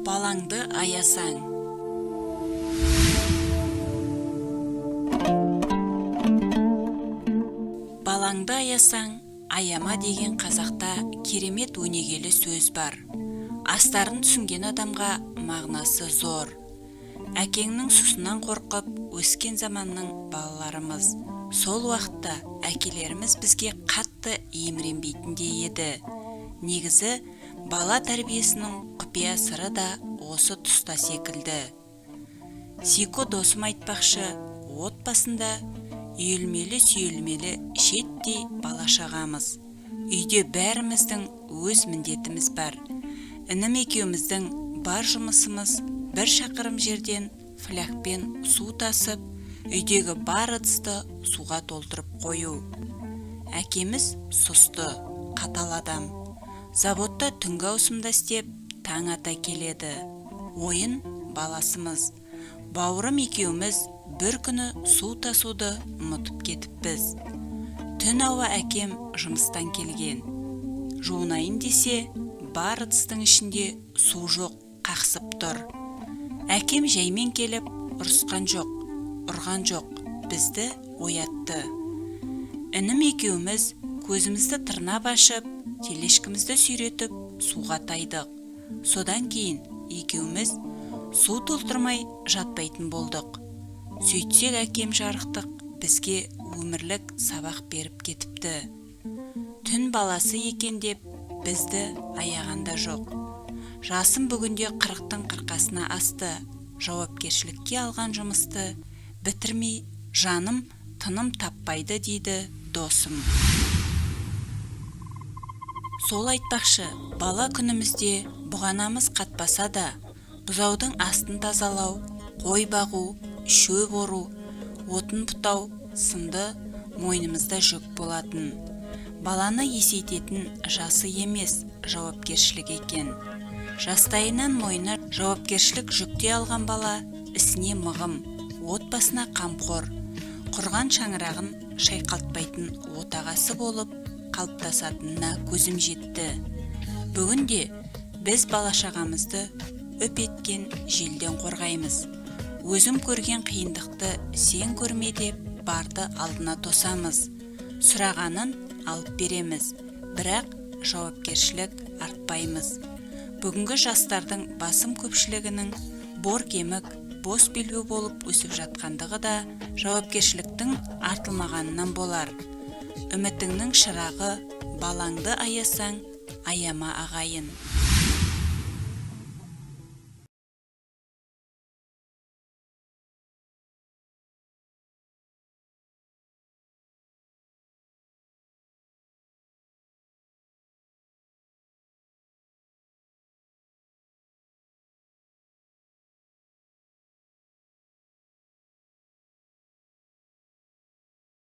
Балаңды аясаң. Балаңды аясаң, аяма деген қазақта керемет өнегелі сөз бар. Астарын түсінген адамға мағынасы зор. Әкеңнің сұсынан қорқып өскен заманның балаларымыз. Сол уақытта әкелеріміз бізге қатты еміренбейтін де еді. Негізі, бала тәрбиесінің құпия сыры да осы тұста секілді. Сико досым айтпақшы, отбасында үйелмелі-сүйелмелі шеттей бала-шағамыз. Үйде бәріміздің өз міндетіміз бар. Інім екеуміздің бар жұмысымыз бір шақырым жерден флягпен су тасып, үйдегі бар ыдысты суға толтырып қою. Әкеміз сұсты, қатал адам. Заводта түнгі ауысымда істеп, таң ата келеді. Ойын баласымыз. Бауырым екеуміз бір күні су тасуды ұмытып кетіппіз. Түн ауа әкем жұмыстан келген. Жуынайын десе, бар ыдыстың ішінде су жоқ, қақсып тұр. Әкем жаймен келіп, ұрысқан жоқ, ұрған жоқ, бізді оятты. Інім екеуміз көзімізді тырнап ашып, телешкімізді сүйретіп, суға тайдық. Содан кейін екеуміз су толтырмай жатпайтын болдық. Сөйтсек әкем жарықтық бізге өмірлік сабақ беріп кетіпті. Түн баласы екен деп бізді аяғанда жоқ. Жасым бүгінде 40-тың қырқасына асты. Жауапкершілікке алған жұмысты бітірмей жаным тыным таппайды дейді досым. Сол айтпақшы, бала күнімізде бұғанамыз қатпаса да, бұзаудың астын тазалау, қой бағу, шөп ору, отын бұтау сынды мойнымызда жүк болатын. Баланы есейтетін жасы емес, жауапкершілік екен. Жастайынан мойнына жауапкершілік жүктей алған бала ісіне мығым, отбасына қамқор, құрған шаңырағын шайқалтпайтын отағасы болып қалыптасатынына көзім жетті. Бүгінде біз бала-шағамызды үп еткен желден қорғаймыз. Өзім көрген қиындықты сен көрме деп барды алдына тосамыз. Сұрағанын алып береміз, бірақ жауапкершілік артпаймыз. Бүгінгі жастардың басым көпшілігінің бор кемік, бос белбеу болып өсіп жатқандығы да жауапкершіліктің артылмағанынан болар. Үмітіңнің шырағы, балаңды аясаң, аяма ағайын.